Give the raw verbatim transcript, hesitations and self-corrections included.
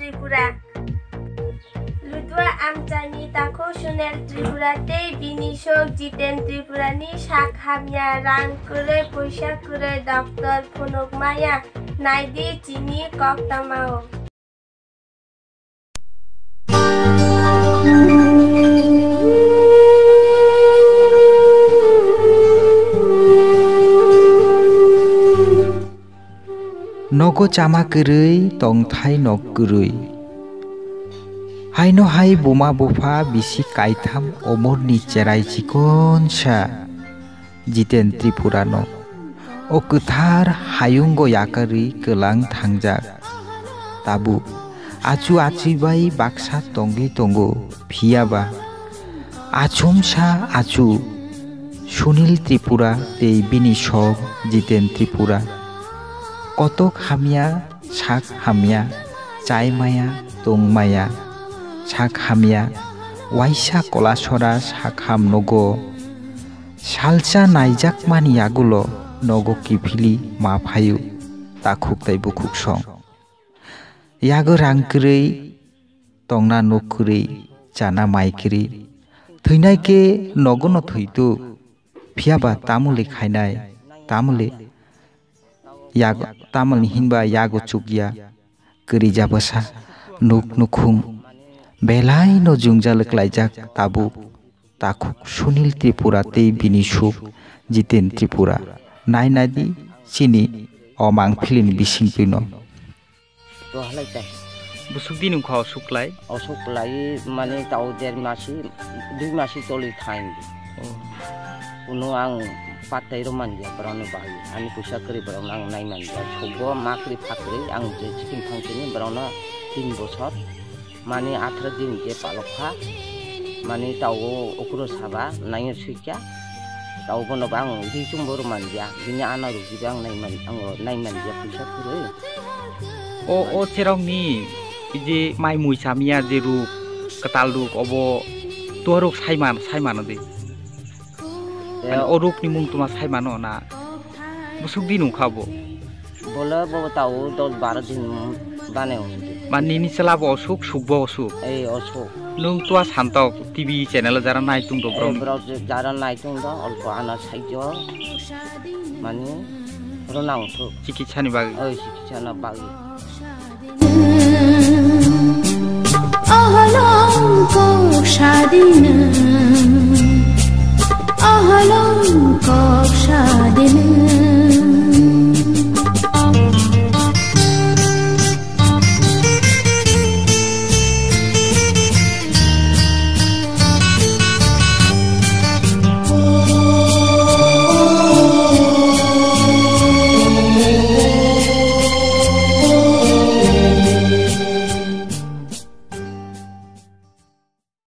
Tripura. Ludua amchaini takhuk Sunil Tripura tei bini sok Jiten Tripura ni sak hamya, rang kwrwi, poisa kwrwi, doctor phunuk maya, naidi chini kok tamao. Nogo chama kwrwi, tongthai nok kwrwi. Haino hai buma bupha bisi kaitham omorni cherai chikonsa Jiten Tripurano. O kwthar hayungo yakarwi kwlang thangjak. Tabuk achu achwi bai baksa tongwi tongo, phiyaba achomsa achu Sunil Tripura tei bini sok Jiten Tripura. Kotok hamya, sak hamya, chai maya, tong maya, sak hamya, waisa kolasora sak ham nogo. Salsa naijakmani yagulo nogo kiphilwi ma phaio, takhuk tei bukhuk song. Yago rang kwrwi, tongna nuk kwrwi, chana mai kwrwi. Thwinai khe nogono thwitu, phiyaba tamuli khainai, tamuli yag-, tamulni hinba yago chukya. Kwrwi jabasa nuk nukhung belai no jwngjal klaijak tabuk takhuk Sunil Tripura tei bini suk Jiten Tripura. Nai naidi chini o mangpili ni bisingtwi no. To halai tai. Busuk din wngkha osuk lai? Osuk lai mani tao der masi, dui masi toli thain. Oh. Kuno ang patai ro manja borokno bai. Ani puisa kwrwi borokno ang nai manja. Sobo ma kwrwi pha kwrwi ang je chicken phang chini borokno tin bosor. Mani atharo din je palok pha. Mani tao okro saba nai suikya. Tao bono ba ang ri chumbo ro manja. Bini ana rukji ba ang nai man, ang nai manja puisa kwrwi. O, o cherokni je mai mui chamya je ruk, kwtal ruk, obo tuaruk saiman, saimano de. Mane o rukni mung tuma saimano na. Busuk din wngkha bo. Bole bo tao dos baro din bane wngdi. Mane nini chwla bo osuk, suk bo osuk. Ei osuk. Nwng tua santok T V channel o jara nai tong do borok. Borok jara nai tong do, olpo ana saijo. Mani rwna wngthok. Chikitsa ni bagwi. Oi, chikitsa na bagwi. Oholong kok sadina.